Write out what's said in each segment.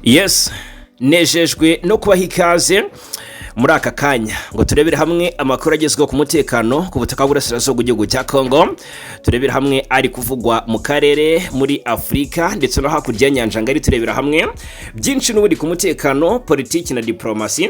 Yes, nejejwe no kubaha ikaze muri aka kanya ngo turebere hamwe amakuru agezweho ku mutekano ku butaka bw'Uburasirazuba bw'igihugu cya Congo, turebere hamwe ari kuvugwa mu karere, muri Afurika ndetse no hakurya y'inyanja ngari, turebera hamwe byinshi n'ubundi ku mutekano, politiki na diplomasi.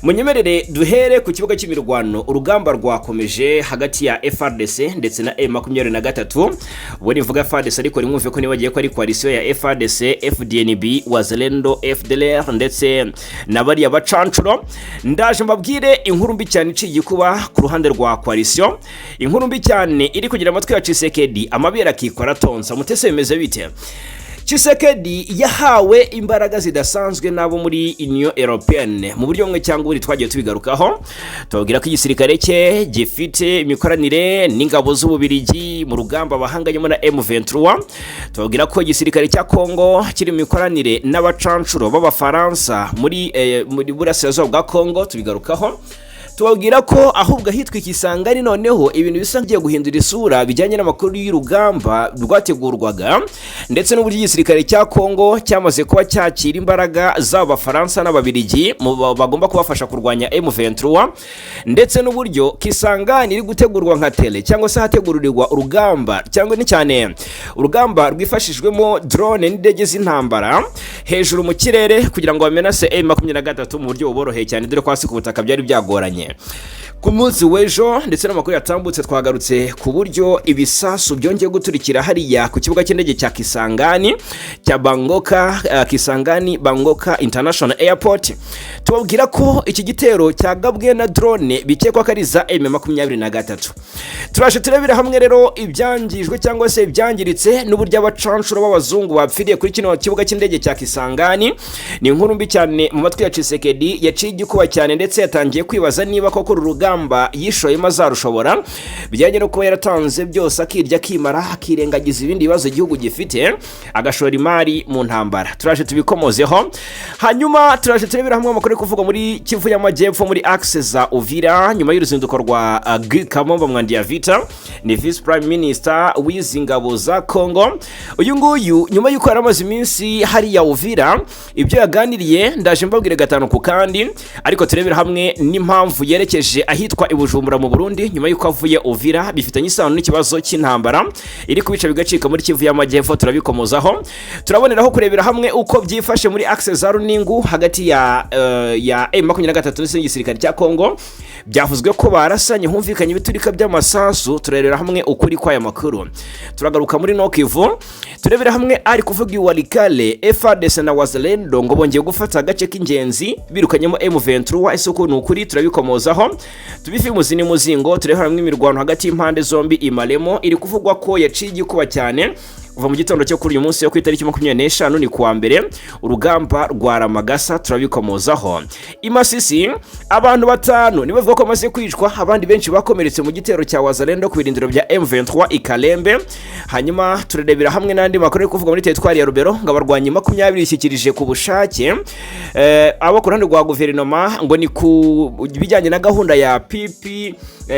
Munyemerere duhere ku kibuga cy'imirwano. Urugamba rwakomeje hagati ya FARDC ndetse na M23. Ubwo nivuga FARDC ariko nimwumve ko nibagiye ko ari coalition ya FARDC, FDNB, Wazalendo, FDLR ndetse na bariya bacancuro. Ndaje mbabwire inkuru mbi cyane iciye igikuba ku ruhande rwa coalition, inkuru mbi cyane iri kugira amatwi ya Tshisekedi amabere akikora atonsa. Mutese, bimeze bite? Tshisekedi yahawe imbaraga zidasanzwe n'abo muri Union Européenne mu buryo bumwe cyangwa ubundi. Twagiye tubigarukaho, tubabwira ko igisirikare cye gifite imikoranire n'ingabo z'Ububirigi mu rugamba bahanganyemo na M23, tubabwira ko igisirikare cya Congo kiri mu mikoranire n'abacancuro b'Abafaransa muri Burasirazuba bwa Congo. Tubigarukaho, tubabwira ko ahubwo ahitwa Ikisangani noneho ibintu bisa nk'ibigiye guhindura isura bijyanye n'amakuru y'urugamba rwategurwaga, ndetse n'uburyo igisirikare cya Congo cyamaze kuba cyakira imbaraga z'aba Bafaransa n'Ababirigi bagomba kubafasha kurwanya M23, ndetse n'uburyo Kisangani iri gutegurwa nka tele cyangwa se hategurirwa urugamba, cyangwa ni cyane urugamba rwifashishwemo drone n'indege z'intambara hejuru mu kirere kugira ngo bamenase M23 mu buryo buboroheye cyane, dore ko hasi ku butaka byari byagoranye. Ku munsi w'ejo ndetse n'amakuru yatambutse, twagarutse ku buryo ibisasu byongeye guturikira hariya ku kibuga cy'indege cya Kisangani cya Bangoka, Kisangani Bangoka International Airport, tubabwira ko iki gitero cyagabwe na drone bikekwa ko ari za M23. Turaje turebera hamwe rero ibyangijwe cyangwa se ibyangiritse n'uburyo abacanshuro b'abazungu bapfiriye kuri kino kibuga cy'indege cya Kisangani. Ni inkuru mbi cyane mu matwi ya Tshisekedi, yaciye igikuba cyane, ndetse yatangiye kwibaza niba koko uru rugamba yishoyemo azarushobora, bijyanye no kuba yaratanze byose, akirya akimara, akirengagiza ibindi bibazo igihugu gifite, agashora imari mu ntambara. Turaje tubikomozeho. Hanyuma turaje turebera hamwe amakuru ari kuvugwa muri Kivu y'Amajyepfo, muri axe za Uvira, nyuma y'uruzinduko rwa Guy Kabombo Muadiamvita, ni Vice Prime Minister w'izi ngabo za Congo. Uyu nguyu nyuma y'uko yari amaze iminsi hariya Uvira, ibyo yaganiriye ndaje mbabwire gatanu ku kandi, ariko turebera hamwe n'impamvu yerekeje ahitwa i Bujumbura mu Burundi nyuma y'uko avuye Uvira, bifitanye isano n'ikibazo cy'intambara iri kubica bigacika muri Kivu y'Amajyepfo. Turabikomozaho, turaboneraho kurebera hamwe uko byifashe muri axe za Runingu hagati ya M23 ndetse n'igisirikare cya Congo. Byavuzwe ko barasanye, humvikanye ibiturika by'amasasu. Turebera hamwe ukuri kw'aya makuru. Turagaruka muri Nord Kivu, turebera hamwe ari kuvuga i Walikale. FARDC na Wazalendo ngo bongeye gufata agace k'ingenzi birukanyemo M23. Ese uko ni ukuri? Turabikomozaho, tubife imuzi n'umuzingo. Turebera hamwe imirwano hagati y'impande zombi imaremo iri kuvugwa ko yaciye igikuba cyane kuva mu gitondo cyo kuri uyu munsi wo ku itariki 25, ni kuwa mbere, urugamba rwa Ramagasa turabikomozaho. Imasisi abantu batanu nibo bavuga ko bamaze kwicwa, abandi benshi bakomeretse mu gitero cya Wazalendo ku birindiro bya M23 i Kalembe. Hanyuma turarebera hamwe n'andi makuru ari kuvuga muri teritwari ya Rubero, ngo abarwanyi 20 bishyikirije ku bushake abo ku ruhande rwa guverinoma, ngo ni ku bijyanye na gahunda ya PP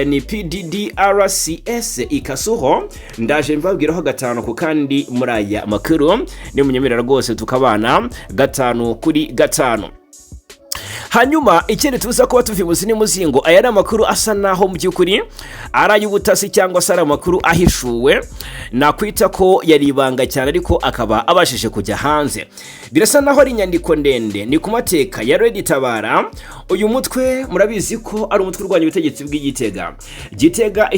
ni PDDRCS Ikasuho. Ndaje mbabwiraho gatanu ku kandi muri aya makuru, ni munyemerera rwose tukabana gatanu kuri gatanu. Hanyuma ikindi tuza kuba tuva imuzi n'umuzingo, aya ni amakuru asa naho mu by'ukuri ari ay'ubutasi cyangwa se ari amakuru ahishuwe, nakwita ko yari ibanga cyane ariko akaba abashije kujya hanze. Birasa naho ari inyandiko ndende, ni ku mateka ya Red Tabara. Uyu mutwe murabizi ko ari umutwe urwanya ubutegetsi bw'Igitega. Gitega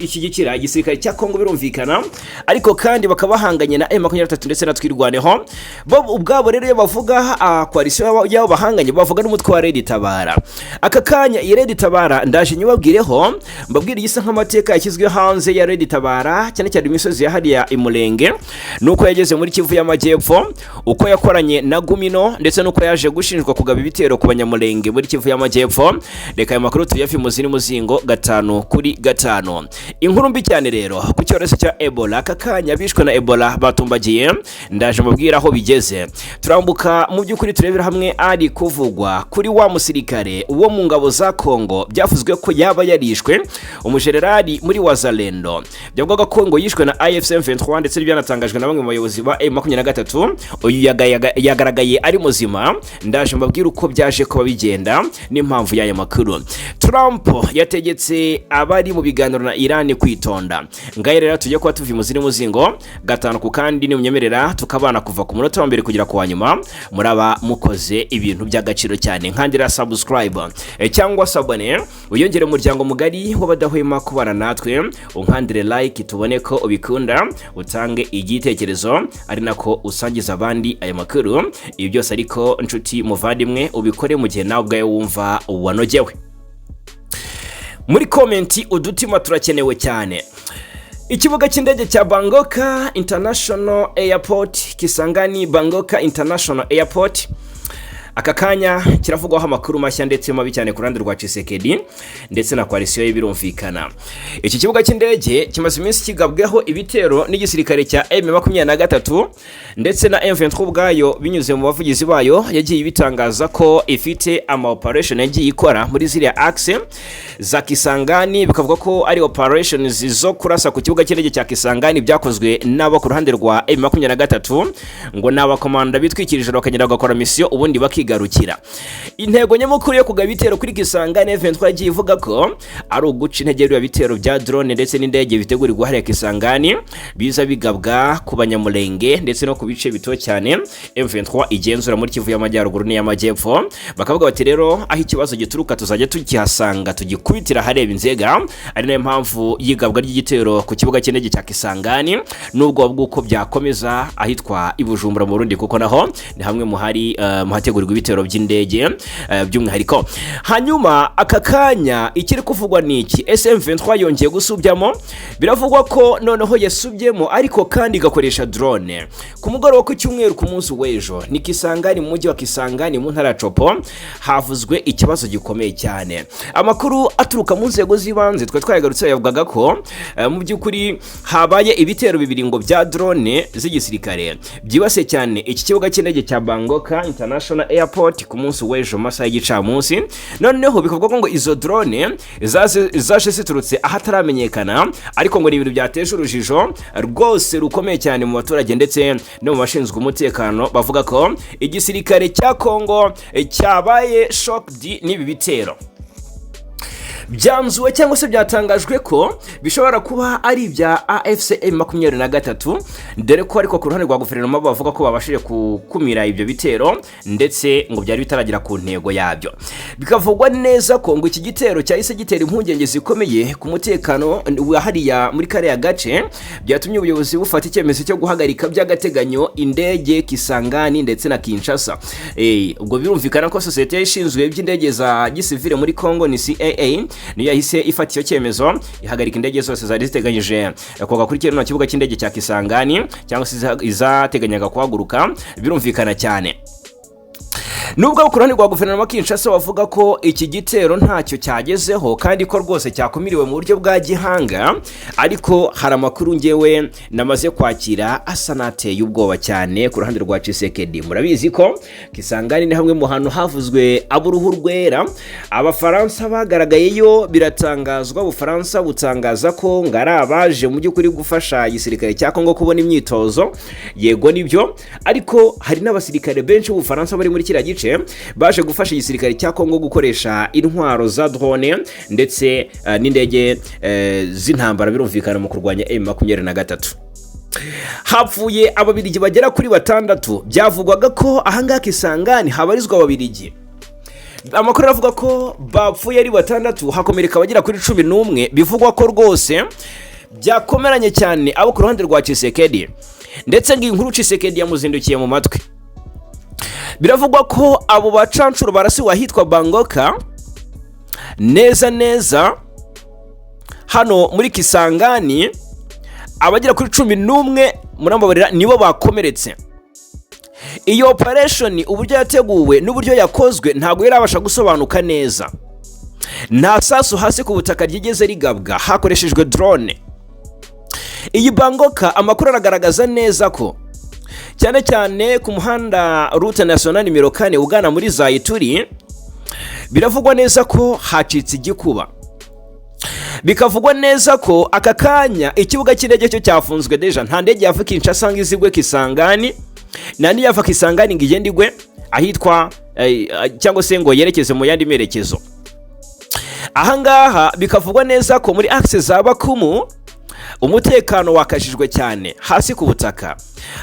ishyigikira igisirikare cya Kongo birumvikana, ariko kandi bakaba bahanganye na M23 ndetse na Twirwaneho. Bo ubwabo rero iyo bavuga coalition y'abo bahanganye, bavuga n'umutwe wa Red Tabara. Aka kanya iyi Red Tabara ndaje nyibabwireho, mbabwire igisa nk'amateka yashyizwe hanze ya Red Tabara, cyane cyane imisozi ya hariya Imulenge, nuko yageze muri Kivu y'Amajyepfo, uko yakoranye na Gumino, ndetse nuko yaje gushinjwa kugaba ibitero ku Banyamulenge muri Kivu y'Amajyepfo. Reka ayo makuru tuyafe imuzi n'umuzingo gatanu kuri gatanu. Inkuru mbi cyane rero ku cyorezo cya Ebola, aka kanya bishwe na Ebola batumbagiye, ndaje mubwira aho bigeze. Turambuka mu by'ukuri turebera hamwe Ari kuvugwa kuri wa musirikare wo mu ngabo za Kongo byavuzwe ko yaba yarishwe, umujenerali muri Wazalendo, byavugaga ko ngo yishwe na AFC M23, ndetse byanatangajwe na bamwe mu bayobozi ba M23. Uyu yagaragaye ari muzima. Ndaje mbabwire uko byaje kuba bigenda n'impamvu y'aya makuru. Trump yategetse abari mu biganiro na Iran kwitonda. Ngaye rero tujye kuba tuva imuzi n'umuzingo gatanu ku kandi, nimunyemerera tukabana kuva ku munota wa mbere kugera ku wa nyuma, muraba mukoze ibintu by'agaciro cyane. Nkandira subscribe cyangwa s'abonner, wiyongere umuryango mugari w'abadahwema kubana natwe, unkandire like tubone ko ubikunda, utange igitekerezo ari nako usangiza abandi aya makuru. Ibi byose ariko, nshuti muvandimwe, ubikore mu gihe nawe ubwawe wumva wanogewe. Muri comment udutima turakenewe cyane. Ikibuga cy'indege cya Bangoka International Airport, Kisangani Bangoka International Airport, aka kanya kiravugwaho amakuru mashya ndetse mabi cyane ku ruhande rwa Tshisekedi ndetse na coalition ye. Birumvikana, iki kibuga cy'indege kimaze iminsi kigabweho ibitero n'igisirikare cya M23 ndetse na M23 ubwayo, binyuze mu bavugizi bayo, yagiye bitangaza ko ifite ama operation yagiye ikora muri ziriya axe za Kisangani. Bikavuga ko ari operations zo kurasa ku kibuga cy'indege cya Kisangani byakozwe n'abo ku ruhande rwa M23, ngo ni abakomanda bitwikirije bakagenda bagakora mission ubundi bakigarukira. Intego nyamukuru yo kugaba ibitero kuri Kisangani, M23 yagiye ivuga ko ari uguca intege biriya bitero bya drone ndetse n'indege bitegurirwa hariya Kisangani, biza bigabwa ku Banyamulenge ndetse no ku bice bito cyane M23 igenzura muri Kivu y'Amajyaruguru n'iy'Amajyepfo. Bakavuga bati rero aho ikibazo gituruka tuzajya tukihasanga, tugikubitira ahareba inzega, ari nayo mpamvu yigabwa ry'igitero ku kibuga cy'indege cya Kisangani, n'ubwoba bw'uko byakomeza ahitwa i Bujumbura mu Burundi, kuko naho ni hamwe mu hari mu hategurirwa ibitero by'indege by'umwihariko. Hanyuma aka kanya ikiri kuvugwa ni iki? SM23 yongeye gusubyamo. Biravugwa ko noneho yasubyemo ariko kandi igakoresha drone ku mugoroba ku cyumweru, ku munsi w'ejo. Ni Kisangani, mu mujyi wa Kisangani mu ntara ya Tshopo, havuzwe ikibazo gikomeye cyane. Amakuru aturuka mu nzego z'ibanze twe twayagarutse yavugaga ko mu by'ukuri habaye ibitero bibiri ngo bya drone z'igisirikare byibasiye cyane iki kibuga cy'indege cya Bangoka International Airport ku munsi w'ejo mu masaha y'igicamunsi. Noneho bikavuga ko ngo izo drone zaje ziturutse ahataramenyekana, ariko ngo ni ibintu byateje urujijo rwose rukomeye cyane mu baturage ndetse no mu bashinzwe umutekano, bavuga ko igisirikare cya Kongo cyabaye shocked n'ibi bitero. Byanzuwe cyangwa se byatangajwe ko bishobora kuba ari ibya AFC M23, dore ko ariko ku ruhande rwa guverinoma bavuga ko babashije gukumira ibyo bitero, ndetse ngo byari bitaragera ku ntego yabyo. Bikavugwa neza ko ngo iki gitero cyahise gitera impungenge zikomeye ku mutekano wa hariya muri kariya gace, byatumye ubuyobozi bufata icyemezo cyo guhagarika by'agateganyo indege Kisangani ndetse na Kinshasa. Ubwo birumvikana ko sosiyete ishinzwe iby'indege za gisivile muri Congo ni CAA, niyo yahise ifata icyo cyemezo, ihagarika indege zose zari ziteganyije koga kuri kino kibuga cy'indege cya Kisangani cyangwa se izateganyaga kuhaguruka. Birumvikana cyane, nubwo ku ruhande rwa guverinoma Kinshasa bavuga ko iki gitero ntacyo cyagezeho kandi ko rwose cyakumiriwe mu buryo bwa gihanga, ariko hari amakuru ngewe namaze kwakira asa n'ateye ubwoba cyane ku ruhande rwa Tshisekedi. Murabizi ko Kisangani ni hamwe mu hantu havuzwe ab'uruhu rwera, Abafaransa bagaragayeyo. Biratangazwa, Ubufaransa butangaza ko ngo ari abaje mu by'ukuri gufasha igisirikare cya Kongo kubona imyitozo. Yego nibyo, ariko hari n'abasirikare benshi b'Ubufaransa bari muri kiriya gice baje gufasha igisirikare cya Kongo gukoresha intwaro za drone ndetse n'indege z'intambara, birumvikana mu kurwanya M23. Hapfuye Ababirigi bagera kuri batandatu. Byavugwaga ko ahangaha Kisangani habarizwa Ababirigi. Amakuru aravuga ko bapfuye ari batandatu, hakomereka abagera kuri 11. Bivugwa ko rwose byakomeranye cyane abo ku ruhande rwa Tshisekedi, ndetse ngo inkuru Tshisekedi yamuzindukiye mu matwi. Biravugwa ko abo bacancuro barasiwe ahitwa Bangoka, neza neza hano muri Kisangani. Abagera kuri 11, murambabarira, nibo bakomeretse. Iyo operation uburyo yateguwe n'uburyo yakozwe ntabwo yarabasha gusobanuka neza. Nta sasu hasi ku butaka ryigeze rigabwa, hakoreshejwe drone. Iyi Bangoka, amakuru aragaragaza neza ko Cyane cyane ku muhanda route nationale nimero 4 ugana muri za Ituri, biravugwa neza ko hacitse igikuba. Bikavugwa neza ko aka kanya ikibuga cy'indege cyo cyafunzwe déjà. Nta ndege yava Kinshasa ngo izigwe Kisangani, nta n'iyava Kisangani ngo igende igwe ahitwa cyangwa se ngo yerekeze mu yandi merekezo. Ahangaha bikavugwa neza ko muri axe za Bakumu umutekano wakajijwe cyane. Hasi ku butaka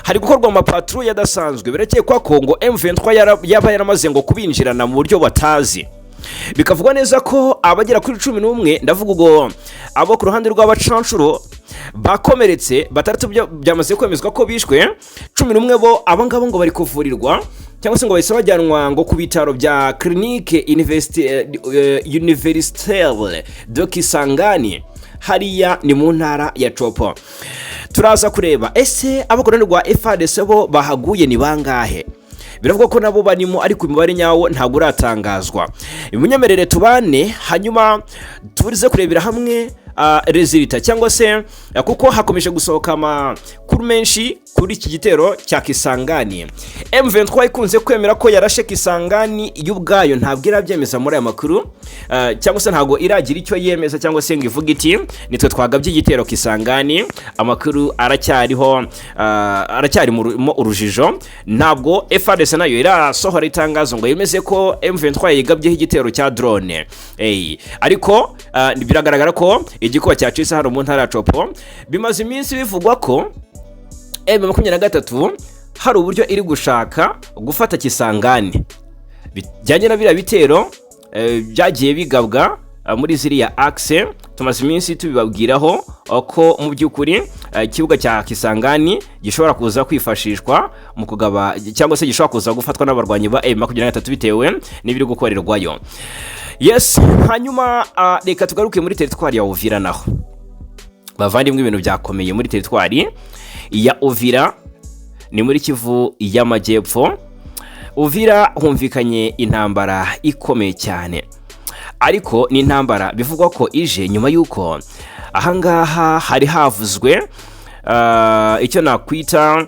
hari gukorwa amapatrouille adasanzwe. Birakekwa ko ngo M23 yaba yaramaze ngo kubinjirana mu buryo batazi. Bikavugwa neza ko abagera kuri 11, ndavuga ubwo abo ku ruhande rw'abacanshuro, bakomeretse. Batandatu byamaze kwemezwa ko bishwe, 11 bo abangabo ngo bari kuvurirwa cyangwa se ngo bahise bajyanwa ngo ku bitaro bya Clinique Universitaire de Kisangani, hariya ni mu ntara ya Tshopo. Turaza kureba ese abo ku ruhande rwa FARDC bo bahaguye ni bangahe? Biravugwa ko nabo barimo, ariko umubare nyawo ntabwo uratangazwa. Imunyemerere tubane, hanyuma turize kurebera hamwe résultat cyangwa se kuko hakomeje gusohoka amakuru menshi kuri iki gitero cya Kisangani. M23 ikunze kwemera ko yarashe Kisangani, y'ubwayo ntabwo irabyemeza muri aya makuru, cyangwa se ntabwo iragira icyo yemeza cyangwa se ngo ivuge iti nitwe twagabye igitero Kisangani. Amakuru aracyariho, aracyari mu urujijo. Ntabwo FARDC nayo irasohora itangazo ngo yemeze ko M23 yigabyeho igitero cya drone. Hey, ariko biragaragara ko igikuba cyacitse hano mu ntara ya Tshopo. Bimaze iminsi bivugwa ko M23 hari uburyo iri gushaka gufata Kisangani bijyanye na biriya bitero byagiye bigabwa muri ziriya axe. Tumaze iminsi tubibabwiraho ko mu by'ukuri ikibuga cya Kisangani gishobora kuza kwifashishwa mu kugaba cyangwa se gishobora kuza gufatwa n'abarwanyi ba M23 bitewe n'ibiri gukorerwayo. Yes, hanyuma reka tugaruke muri teritwari ya Uvira naho. Bavandimwe, ibintu byakomeye muri teritwari ya Uvira, ni muri Kivu y'Amajyepfo. Uvira humvikanye intambara ikomeye cyane, ariko ni intambara bivugwa ko ije nyuma y'uko ahangaha hari havuzwe icyo nakwita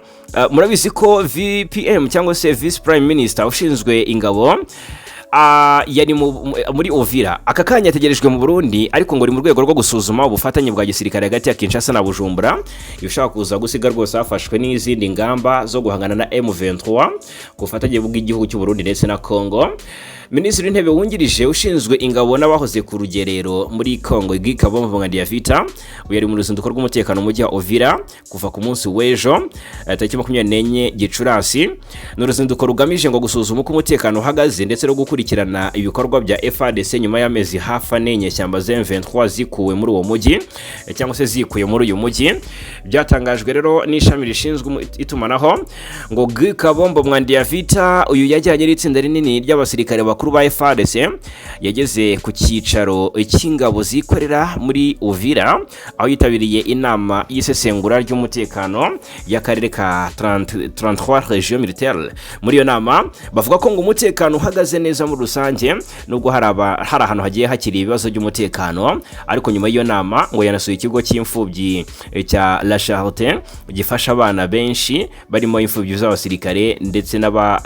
murabizi ko VPM cyangwa se Vice Prime Minister ushinzwe ingabo yari muri Uvira. Aka kanya ategerejwe mu Burundi, ariko ngo ni mu rwego rwo gusuzuma ubufatanye bwa gisirikare hagati ya Kinshasa na Bujumbura, ibishobora kuza gusiga rwose hafashwe n'izindi ngamba zo guhangana na M23 ku bufatanye bw'igihugu cy'u Burundi ndetse na Congo. Minisitiri w'Intebe wungirije ushinzwe ingabo n'abahoze ku rugerero muri Congo, Guy Kabombo Muadiamvita, uyu yari mu ruzinduko rw'umutekano mu mujyi wa Uvira kuva ku munsi w'ejo tariki 24 Gicurasi. Ni uruzinduko rugamije ngo gusuzuma uko umutekano uhagaze ndetse no gukurikirana ibikorwa bya FARDC nyuma y'amezi hafi 4 inyeshyamba za M23 zikuwe muri uwo mujyi cyangwa se zikuye muri uyu mujyi. Byatangajwe rero n'ishami rishinzwe itumanaho ngo Guy Kabombo Muadiamvita uyu yajyanye n'itsinda rinini ry'abasirikare bakuru ba FARDC, yageze ku cyicaro cy'ingabo zikorera muri Uvira, aho yitabiriye inama y'isesengura ry'umutekano y'akarere ka 30 33 Région Militaire. Muri iyo nama bavuga ko ngo umutekano uhagaze neza muri rusange, nubwo hari ahantu hagiye hakiri ibibazo by'umutekano. Ariko nyuma y'iyo nama ngo yanasuye ikigo cy'imfubyi cya La Charité gifasha abana benshi barimo imfubyi z'abasirikare ndetse n'aba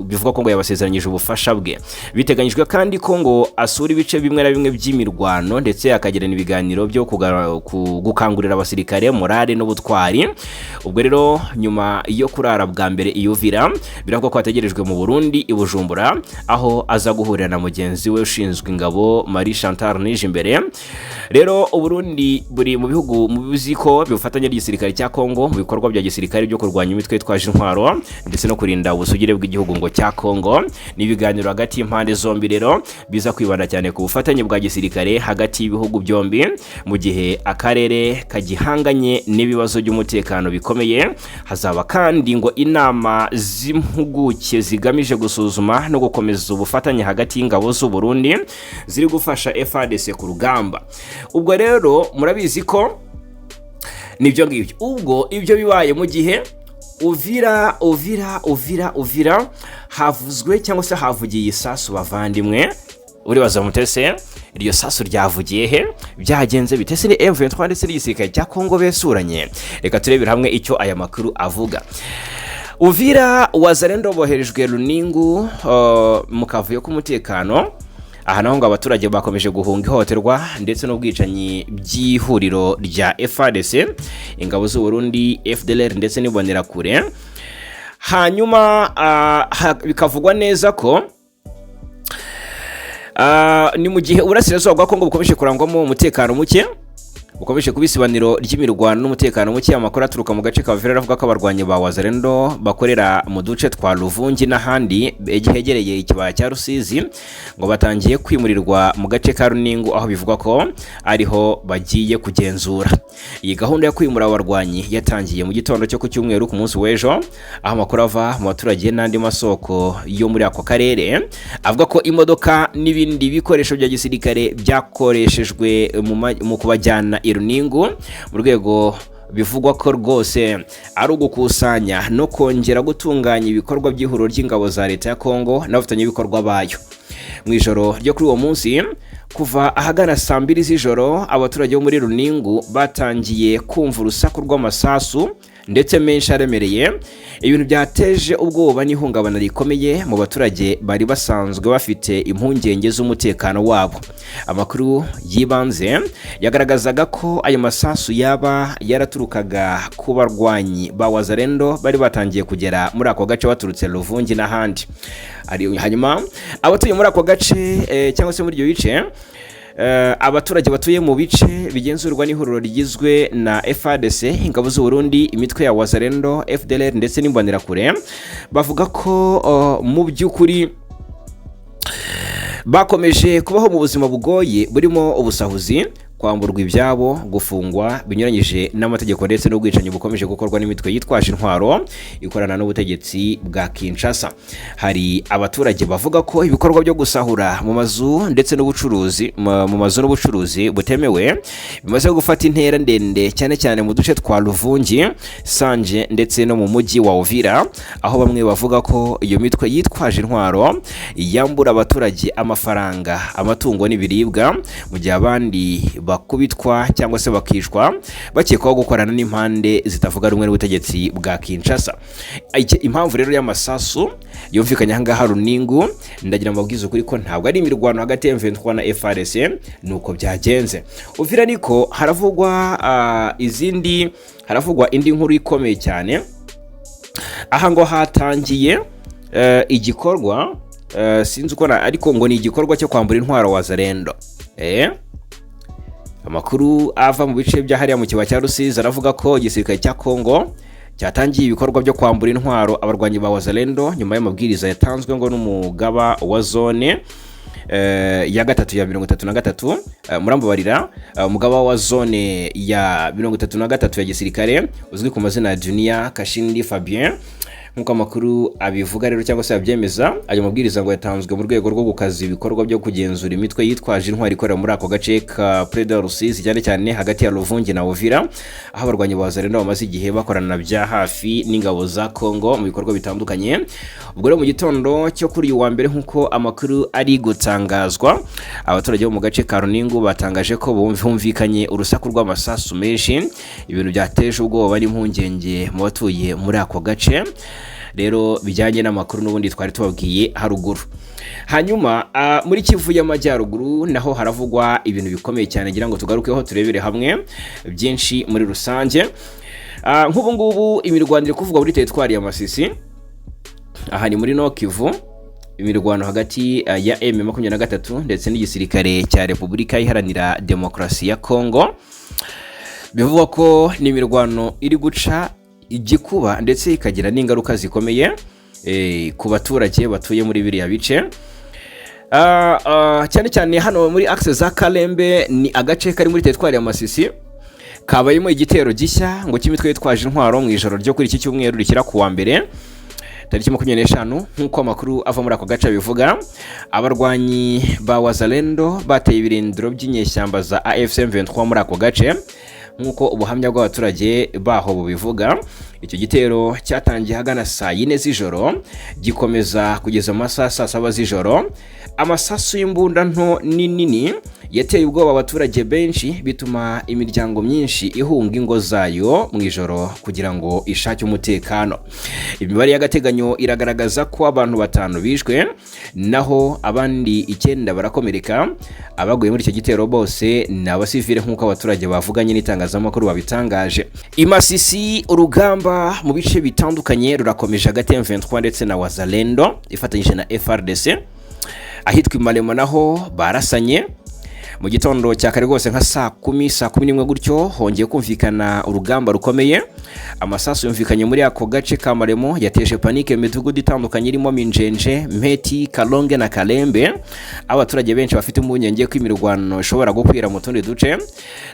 bivugwa ko ngo yabasezeranyije ubufasha bwe. Biteganyijwe kandi ko ngo asura ibice bimwe na bimwe by'imirwano ndetse akagirana ibiganiro byo gukangurira abasirikare morale n'ubutwari. Ubwo rero nyuma yo kurara bwa mbere i Uvira, biravugwa ko ategerejwe mu Burundi i Bujumbura, aho aza guhurira na mugenzi we ushinzwe ingabo, Marie Chantal Nijimbere. Rero Uburundi buri mu bihugu mubizi ko bifatanya n'igisirikare cya Congo mu bikorwa bya gisirikare byo kurwanya imitwe yitwaje intwaro ndetse no kurinda ubusugire bw'igihugu ngo cya Congo. Ni ibiganiro hagati y'impande zombi rero biza kwibanda cyane ku bufatanye bwa gisirikare hagati y'ibihugu byombi mu gihe akarere kagihanganye n'ibibazo by'umutekano bikomeye. Hazaba kandi ngo inama z'impuguke zigamije gusuzuma no gukomeza ubufatanye hagati y'ingabo z'u Burundi ziri gufasha FARDC ku rugamba. Ubwo rero murabizi ko nibyo ngibyo. Ubwo ibyo bibaye mu gihe Uvira, Uvira, Uvira, Uvira havuzwe cyangwa se havugiye isasu. Bavandimwe, uribaza mutese iryo sasu ryavugiye he? Byagenze bite se? Ni M23 ndetse n'igisirikare cya Congo besuranye? Reka turebere hamwe icyo aya makuru avuga. Uvira, Wazalendo boherejwe Runingu mu kavuyo k'umutekano. Aha naho ngo abaturage bakomeje guhunga ihohoterwa ndetse n'ubwicanyi by'ihuriro rya FARDC, ingabo z'u Burundi, FDLR ndetse n'Imbonerakure. Hanyuma bikavugwa neza ko ni mu gihe uburasirazuba bwa Kongo bukomeje kurangwamo umutekano muke, bukomeje kuba isibaniro ry'imirwano n'umutekano muke. Amakuru aturuka mu gace ka Uvira aravuga ko abarwanyi ba Wazalendo bakorera mu duce twa Luvungi n'ahandi hegereye ikibaya cya Rusizi ngo batangiye kwimurirwa mu gace ka Runingu, aho bivugwa ko ariho bagiye kugenzura. Iyi gahunda yo kwimura abarwanyi yatangiye mu gitondo cyo ku cyumweru, ku munsi w'ejo, aho amakuru ava mu baturage n'andi masoko yo muri ako karere avuga ko imodoka n'ibindi bikoresho bya gisirikare byakoreshejwe mu kubajyana i Runingu, mu rwego bivugwa ko rwose ari ugukusanya no kongera gutunganya ibikorwa by'ihuriro ry'ingabo za leta ya Kongo n'abafatanyabikorwa bayo. Mu ijoro ryo kuri uwo munsi, kuva ahagana saa 2 z'ijoro, abaturage bo muri Runingu batangiye kumva urusaku rw'amasasu ndetse menshi aremereye, ibintu byateje ubwoba n'ihungabana rikomeye mu baturage bari basanzwe bafite impungenge z'umutekano wabo. Amakuru y'ibanze yagaragazaga ko ayo masasu yaba yaraturukaga ku barwanyi ba Wazalendo bari batangiye kugera muri ako gace baturutse Luvungi n'ahandi. Hanyuma abatuye muri ako gace cyangwa se muri ibyo bice, abaturage batuye mu bice bigenzurwa n'ihuriro rigizwe na FARDC, ingabo z'u Burundi, imitwe ya Wazalendo, FDLR ndetse n'Imbonerakure, bavuga ko mu by'ukuri bakomeje kubaho mu buzima bugoye burimo ubusahuzi, kwamburwa ibyabo, gufungwa binyuranyije n'amategeko ndetse n'ubwicanyi bukomeje gukorwa n'imitwe yitwaje intwaro ikorana n'ubutegetsi bwa Kinshasa. Hari abaturage bavuga ko ibikorwa byo gusahura mu mazu ndetse n'ubucuruzi mu mazu n'ubucuruzi butemewe bimaze gufata intera ndende, cyane cyane mu duce twa Luvungi, Sanje ndetse no mu mujyi wa Uvira, aho bamwe bavuga ko iyo mitwe yitwaje intwaro yambura abaturage amafaranga, amatungo n'ibiribwa, mu gihe abandi bakubitwa cyangwa se bakicwa bakekwaho gukorana n'impande zitavuga rumwe n'ubutegetsi bwa Kinshasa. Impamvu rero y'amasasu yumvikanye aha ngaha Runingu, ndagira ngo mbabwize ukuri ko ntabwo ari imirwano hagati ya M23 na FARDC, nuko byagenze. Uvira ariko haravugwa izindi, haravugwa indi nkuru ikomeye cyane. Aha ngo hatangiye igikorwa, sinzi uko ariko ngo ni igikorwa cyo kwambura intwaro Wazalendo. Amakuru ava mu bice bya hariya mu kibaya cya Rusizi aravuga ko igisirikare cya Kongo cyatangiye ibikorwa byo kwambura intwaro abarwanyi ba Wazalendo, nyuma y'amabwiriza yatanzwe ngo n'umugaba wa zone ya gatatu ya 33, murambabarira, umugaba wa zone ya 33 ya gisirikare uzwi ku mazina ya Junior Kashindi Fabien. Nk'uko amakuru abivuga rero cyangwa se abyemeza, ayo mabwiriza ngo yatanzwe mu rwego rwo gukaza ibikorwa byo kugenzura imitwe yitwaje intwaro ikorera muri ako gace ka Plaine de Rusizi, cyane cyane hagati ya Luvungi na Uvira, aho abarwanyi ba Wazalendo bamaze igihe bakorana bya hafi n'ingabo za Kongo mu bikorwa bitandukanye. Ubwo rero mu gitondo cyo kuri uyu wa mbere, nk'uko amakuru ari gutangazwa, abaturage bo mu gace ka Runingu batangaje ko bumvikanye urusaku rw'amasasu menshi, ibintu byateje ubwoba n'impungenge mu batuye muri ako gace. Rero bijyanye n'amakuru n'ubundi twari tubabwiye haruguru. Hanyuma muri Kivu y'Amajyaruguru naho haravugwa ibintu bikomeye cyane, ngira ngo tugarukeho turebere hamwe byinshi muri rusange. Nk'ubu ngubu imirwano iri kuvugwa muri teritwari ya Masisi, aha ni muri Nord Kivu, imirwano hagati ya M23 ndetse n'igisirikare cya Repubulika Iharanira Demokarasi ya Kongo. Bivugwa ko ni imirwano iri guca igikuba ndetse ikagira n'ingaruka zikomeye ku baturage batuye muri biriya bice. Cyane cyane hano muri axe za Kalembe, ni agace kari muri teritwari ya Masisi, kabayemo igitero gishya ngo cy'imitwe yitwaje intwaro mu ijoro ryo kuri iki cyumweru rishyira ku wa mbere tariki 25. Nk'uko amakuru ava muri ako gace abivuga, abarwanyi ba Wazalendo bateye ibirindiro by'inyeshyamba za AFC M23 muri ako gace. Nk'uko ubuhamya bw'abaturage baho bubivuga, Icyo gitero cyatangiye ahagana saa 4 z'ijoro, gikomeza kugeza mu masaha saa 7 z'ijoro. Amasasu y'imbunda nto n'inini yateye ubwoba abaturage benshi, bituma imiryango myinshi ihunga ingo zayo mu ijoro kugira ngo ishake umutekano. Imibare y'agateganyo iragaragaza ko abantu 5 bishwe, naho abandi 9 barakomereka. Abaguye muri icyo gitero bose ni abasivile, nk'uko abaturage bavuganye n'itangazamakuru babitangaje. I Masisi, urugamba mu bice bitandukanye rurakomeje hagati ya M23 ndetse na Wazalendo ifatanyije na FARDC. Ahitwa Imalemo naho barasanye mu gitondo cya kare rwose, nka saa 10, saa 11 gutyo, hongeye kumvikana urugamba rukomeye. Amasasu yumvikanye muri ako gace ka Maremo yateje panique mu midugudu itandukanye irimo Minjenje, Mpeti, Kalonge na Kalembe. Abaturage benshi bafite impungenge ko imirwano ishobora gukwira mu tundi duce,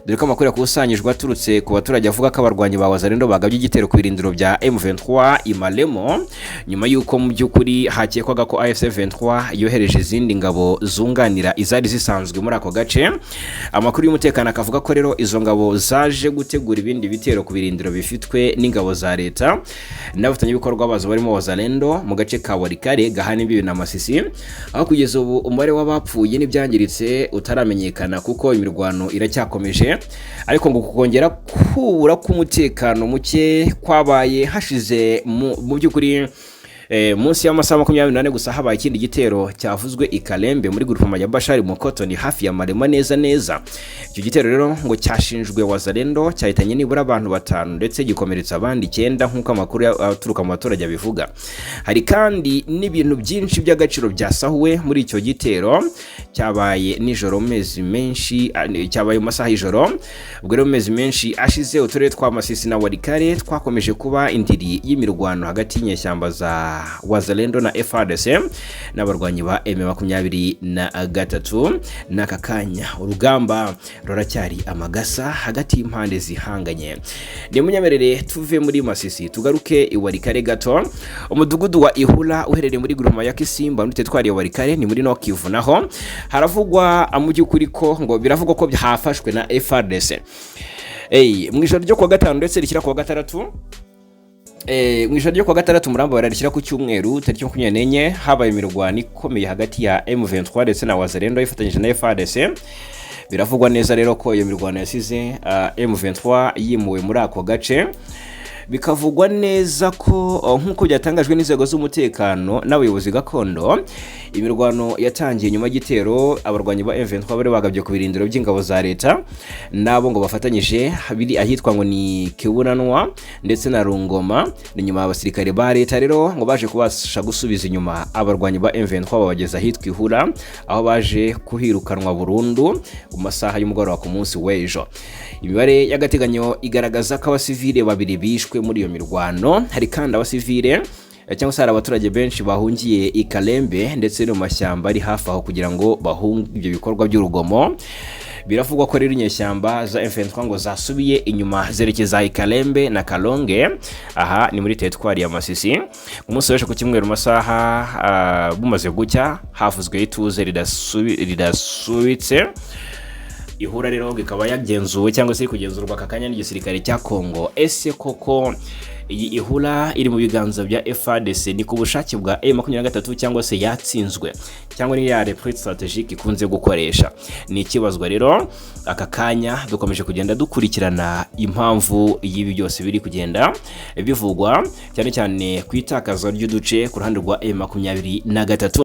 dore ko amakuru yakusanyijwe aturutse ku baturage avuga ko abarwanyi ba Wazalendo bagabye igitero ku birindiro bya M23 i Malemo, nyuma y'uko mu by'ukuri hakekwaga ko AFC 23 yohereje izindi ngabo zunganira izari zisanzwe muri ako gace. Amakuru y'umutekano akavuga ko rero izo ngabo zaje gutegura ibindi bitero ku birindiro bifitwe n'ingabo za leta n'abafatanyabikorwa bazo barimo Wazalendo mu gace ka Walikale gahana imbibi na Masisi, aho kugeza ubu umubare w'abapfuye n'ibyangiritse utaramenyekana kuko imirwano iracyakomeje. Ariko ngo kongera kubura k'umutekano muke kwabaye hashize mu by'ukuri munsi y'amasaha 24 gusa habaye ikindi gitero cyavuzwe i Kalembe muri groupement ya Bashari Mukoto, ni hafi ya Marema neza neza. Icyo gitero rero ngo cyashinjwe Wazalendo, cyahitanye nibura abantu 5 ndetse gikomeretsa abandi 9, nk'uko amakuru aturuka mu baturage abivuga. Hari kandi n'ibintu byinshi by'agaciro byasahuwe muri icyo gitero cyabaye nijoro mezi menshi, cyabaye mu masaha y'ijoro. Ubwo rero mu mezi menshi ashize, uturere twa Masisi na Walikale twakomeje kuba indiri y'imirwano hagati y'inyeshyamba za Wazalendo na FARDC n'abarwanyi ba M23. N'aka kanya urugamba ruracyari amagasa hagati y'impande zihanganye. Ni munyamerere tuve muri Masisi tugaruke i Walikale gato. Umudugudu wa Ihula uherereye muri groupement ya Kisimba muri teritwari ya Walikale, ni muri Nord Kivu, naho haravugwa mu by'ukuri ko ngo biravugwa ko hafashwe na FARDC. Mu ijoro ryo kuwa gatanu ndetse rishyira kuwa gatandatu, mu ijoro ryo kuwa gatandatu, muramba bararishyira ku cyumweru tariki 24, habaye imirwano ikomeye hagati ya M23 ndetse na Wazalendo ifatanyije na FARDC. Biravugwa neza rero ko iyo mirwano yasize M23 yimuwe muri ako gace. Bikavugwa neza ko nk'uko byatangajwe n'inzego z'umutekano n'abayobozi gakondo, imirwano yatangiye nyuma y'igitero abarwanyi ba M23 bari bagabye ku birindiro by'ingabo za leta nabo ngo bafatanyije, biri ahitwa ngo ni Kibunanwa ndetse na Rungoma. Ni nyuma abasirikare ba leta rero ngo baje kubasha gusubiza inyuma abarwanyi ba M23, babageza ahitwa Ihura, aho baje kuhirukanwa burundu mu masaha y'umugoroba ku munsi w'ejo. Imibare y'agateganyo igaragaza ko abasivile 2 bishwe muri iyo mirwano. Hari kandi abasivile cyangwa se hari abaturage benshi bahungiye i Kalembe ndetse no mu mashyamba ari hafi aho kugira ngo bahunge ibyo bikorwa by'urugomo. Biravugwa ko rero inyeshyamba za M23 ngo zasubiye inyuma zerekeza i Kalembe na Kalonge, aha ni muri teritwari ya Masisi. Ku munsi w'ejo ku cyumweru, masaha bumaze gucya, havuzwe ituze ridasubitse. Ihura rero ikaba yagenzuwe cyangwa se iri kugenzurwa aka kanya n'igisirikare cya Kongo. Ese koko iyi Ihura iri mu biganza bya FARDC ni ku bushake bwa M23, cyangwa se yatsinzwe, cyangwa ni ya repli stratégique ikunze gukoresha? Ni ikibazwa rero aka kanya. Dukomeje kugenda dukurikirana impamvu y'ibi byose biri kugenda bivugwa, cyane cyane ku itakaza ry'uduce ku ruhande rwa M23.